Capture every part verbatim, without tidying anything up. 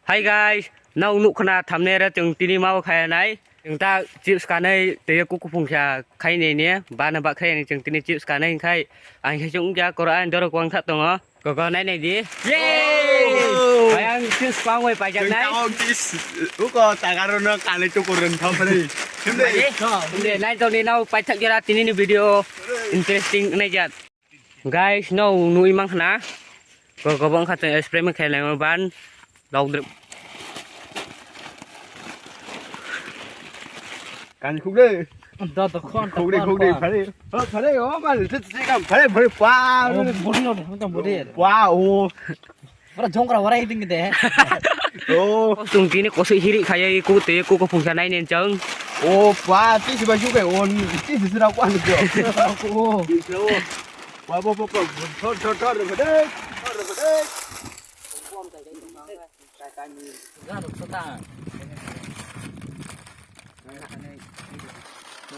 Hi guys, nang nuk khna thumbnail ra chwng tini mau khainai. Chwng ta chips kanai tei kuku phungsa khainai ne bana ba khainai chwng tini chips kanai khai ang khe chwng ja koro ang dorok wang tha tongo. Gogo nai nai di. Yay! Oh! Ayang chips pangoi pajak nai. Chwng ta chips uko tagaro no kanai tukur ren thok ri. Himde nai toni nau paithak jera tini ni video interesting nai jat. Guys, no nui mang khna. Ko ko bang khat spray mang khelai ban. Log drip. Kan khuk de. Da da khon. Khuk de, khuk de, phare. Oh, phare, oh, mal, tut, tut, kam, phare, phare, pa. Oh, body lo, body. Pa, oh. Ora jongkra ora eating de. Oh. Tung tini kosi hiri khaya ku te ku ko phungsa nai nen chang. Oh, pa, ti si ba ju ke on, ti si sira ku an jo. Oh. Wa bo bo bo. Thor thor thor de de. Thor de de.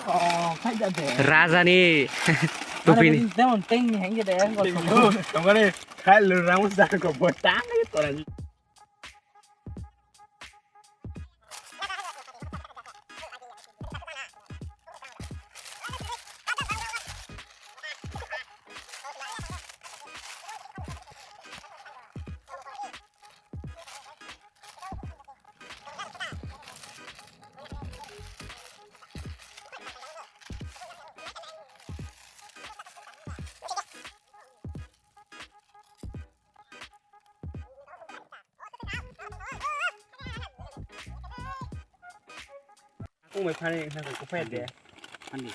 Oh, khai ja de. Rajani tupini. Demon teng ni hengge de. Tongare khai lu ramus da ko botang ni toran. Kung bai phani wngkha khe kuphai de. Phani.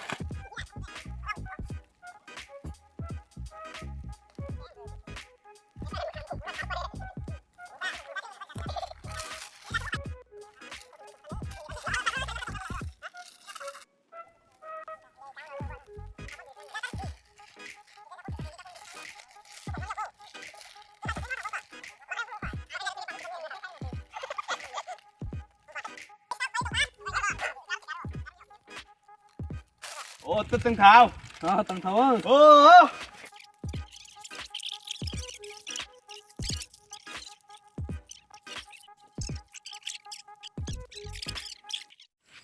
O, tu tong thao. O, tong thao. O, o.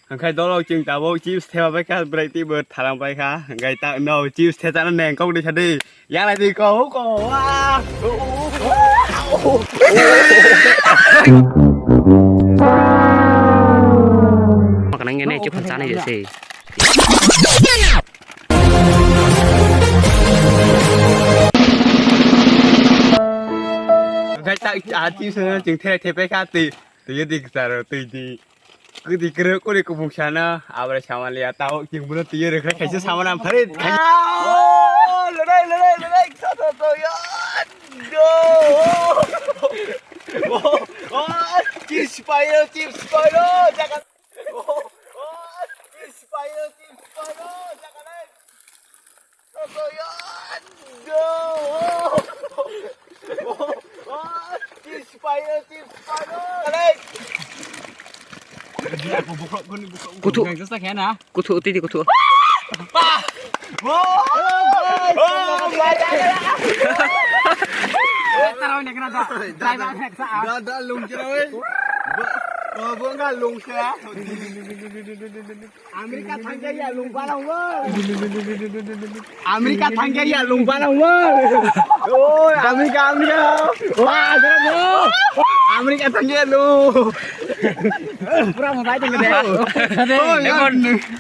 Hwnkhe dolo chwng tabuk chips thepa bai kha, bwrwi twibo thalang pai kha. Hwnkhe ta no chips thechana neng kok de sadi. Yang lai twi ko ko. Wa. Makanang ne chip chana jese. Hwnkhe ta a chips no chwng the the pai kha twi. Twi dik saro twi di. Kwdwi kwrwi kwrwi kubuk sana, abra samaliya, tao chwng bono twiwi rwkha, kaisa samana phari. Oh, lwrai, lwrai, lwrai, kisa to, to, ya, no. Oh, oh, chips payo, chips payo, jaga. Oh, oh, chips payo, chips payo, jaga nai. Kuthu. Kuthu, titi kuthu. Dada lungkira oi. Bo nga lungkira. America thangya ya lung bala wo. America thangya ya lung bala wo. Oi, America, America. Wa, jara bo. America thangya lung. Pura mobile thangya de. Oi,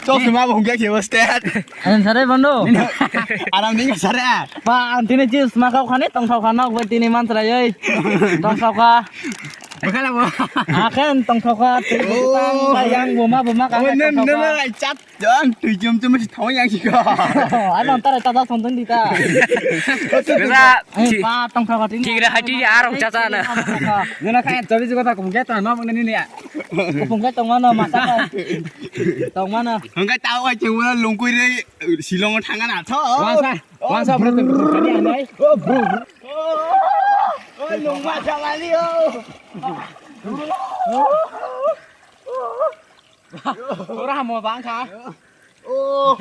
chosma bo hungya ke state. An sare bando. Aram ning sare. Pa, an tini chips ma kau khani tong thau khana, bai tini man sare ei. Tong thau kha. Bakala bo. Aken tong thau kha. Tini tang yang buma buma ka. Oh, nen, nen, nen, lai chat. Jan, twi jom jom si thong yang si ka. Ai, non tare ta da thong thong di ta. Gada, eh, pa, tong thok thok, thik re, hai, thik re, arok cha cha na. Nana kaya, chabi jigo ta, kumke ta, ma, mangni ni ya. Kumke tong mano, masa ka. Tong mano. Hangkai tao ai, cheng mano, lungkui re, Shillong thang na tho. Wangsa, wangsa, bro, bro, bro, bro, bro, bro. Oh, lungma sa mali, oh. Ora mo bang kha. Oh.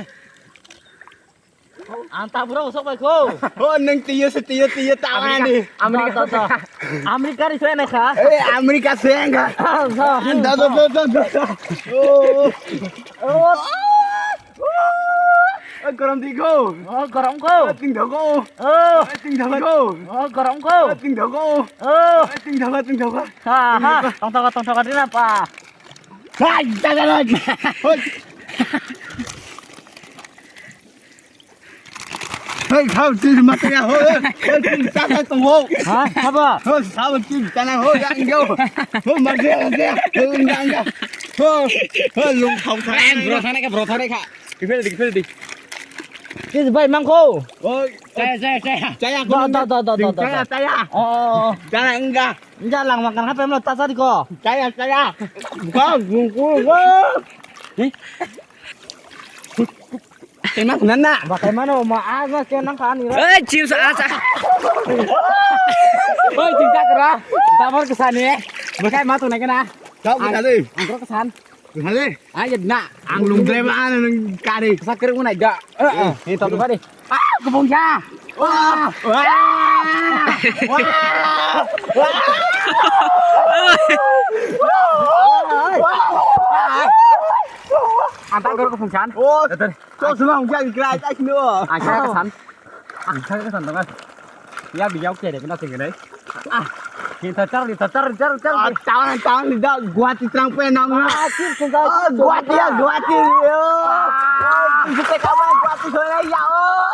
Ang tabura usok bai ko. Oh, nang tiyo se tiyo tiyo tawani. Amerika, Amerika. Amerika ni soya na kha. Eh, Amerika soya kha. Ah, so. Da da da da da. Oh. Oh. Oh, gorom di ko. Oh, gorom ko. Ting da ko. Oh. Ting da ko. Oh, gorom ko. Ting da ko. Oh. Ting da ko, ting da ko. Ha ha. Tong tong tong tong dina pa. Hai, da da da. Hei, khao, tin mata ya, ho, ho, tin ta ta tong ho. Ha, sabo? Ho, sabo, tin ta na ho, ya, yo. Ho, ma ya, ya, ho, ya, ya. Ho, ho, lung khao ta. Eh, bro, thane ka, bro, thane ka. Kifel di, kifel di. Kis bai mangko. Oi, chaya, chaya, chaya. Chaya, da, da, da, da, da, da. Chaya, chaya. Oh, oh, oh. Chaya, enggak. Enggak lang makan apa emang tasar ko. Chaya, chaya. Bang, bungkul, bang. Eh? Tengah nana. Bakai mana ma asa kena nang kan ira. Eh, cium sa asa. Oi, cinta kera. Tamar kesana. Bakai matu nak kena. Kau buka deh. Angkro kesan. Hale. Ayo na. Ang lungdre ma ano nang kari. Sakir mo na ga. Eh, eh. Ni to ba di. Ah, kubung ya. Wah. Wah. Wah. Anta gor ko fungsan. Oh. Terus mau ya kira aja sini. Aja kesan. Ang thang ka san tong ka. Ya bi yau kere kena sing kene. Ah, ni ta char ni ta char char char. Ah, tang tang ni da Guwahati trang pe nang na. Ah, chir sing ka. Ah, Guwahati ya Guwahati. Ah, ni te ka ma Guwahati so ya ya. Oh.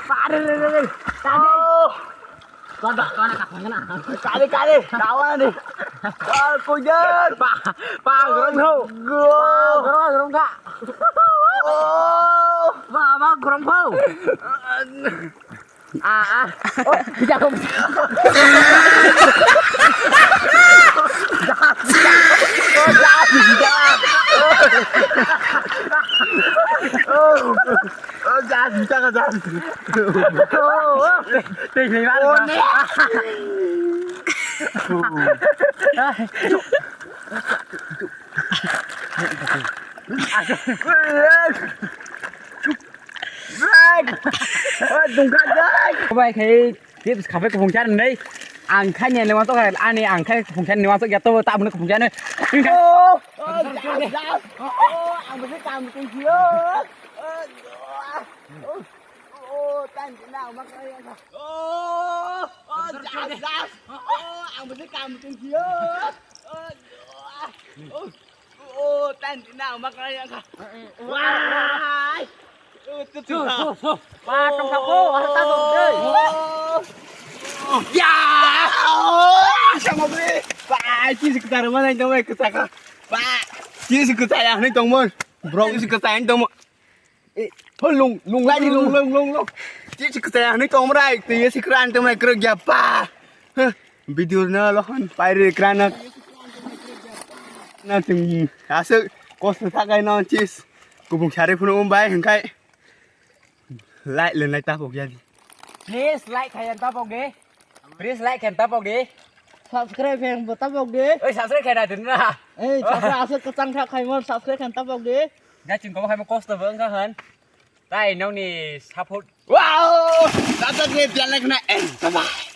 Pare re re re. Tadi. Kada kada ka na. Kali kali. Kawan ni. Ah, kujar. Pa pa gong ho. Go. Pa gong gong ka. Oh. Pa pa gong ho. Ah, ah. Oh, tidak. Oh, jangan, jangan, jangan. Oh, oh. Teh, teh, oh, nih. Bai khai, tip khape kufung chan nei. Ang khai ne lewan to khai, ani ang khai kufung chan lewan to ya to ta bune kufung chan. Oh, oh, jas, jas. Oh, ang bisi kam tung sio. Oh, oh, oh, tan na ma khai ya. Oh, oh, jas, jas. Oh, ang bisi kam tung sio. Oh, oh. Oh, tan na ma ka ya ka. Wai. Oh, tu tu. Pa tong ka ko, har ta dong dei. Ya. Oh, sama bre. Pa, chi sik tar ma nai dong ka saka. Pa, chi sik ta ya nai dong mo. Bro, chi sik ta ya dong mo. Eh, ho lung, lung lai di, lung, lung, lung, lung. Chi chi kchaya ni tong rai, te ye sikran te mai krok ya pa. Huh, video na lo hon, pai re kran na. Na ting, asa kos na thakai na chis. Kubung sare phunu um bai hengkai. Like le nai ta pok ya di. Please like khai ta pok de. Please like khai ta pok de. Subscribe khai ta pok de. Oi, subscribe khai na din na. Eh, subscribe asa kachang kha khai mon subscribe khai ta pok de. Ga ching ko khai mo kos to bang ka han. Tai nokni support. Wow! Tata ke pian lek na en. Bye bye.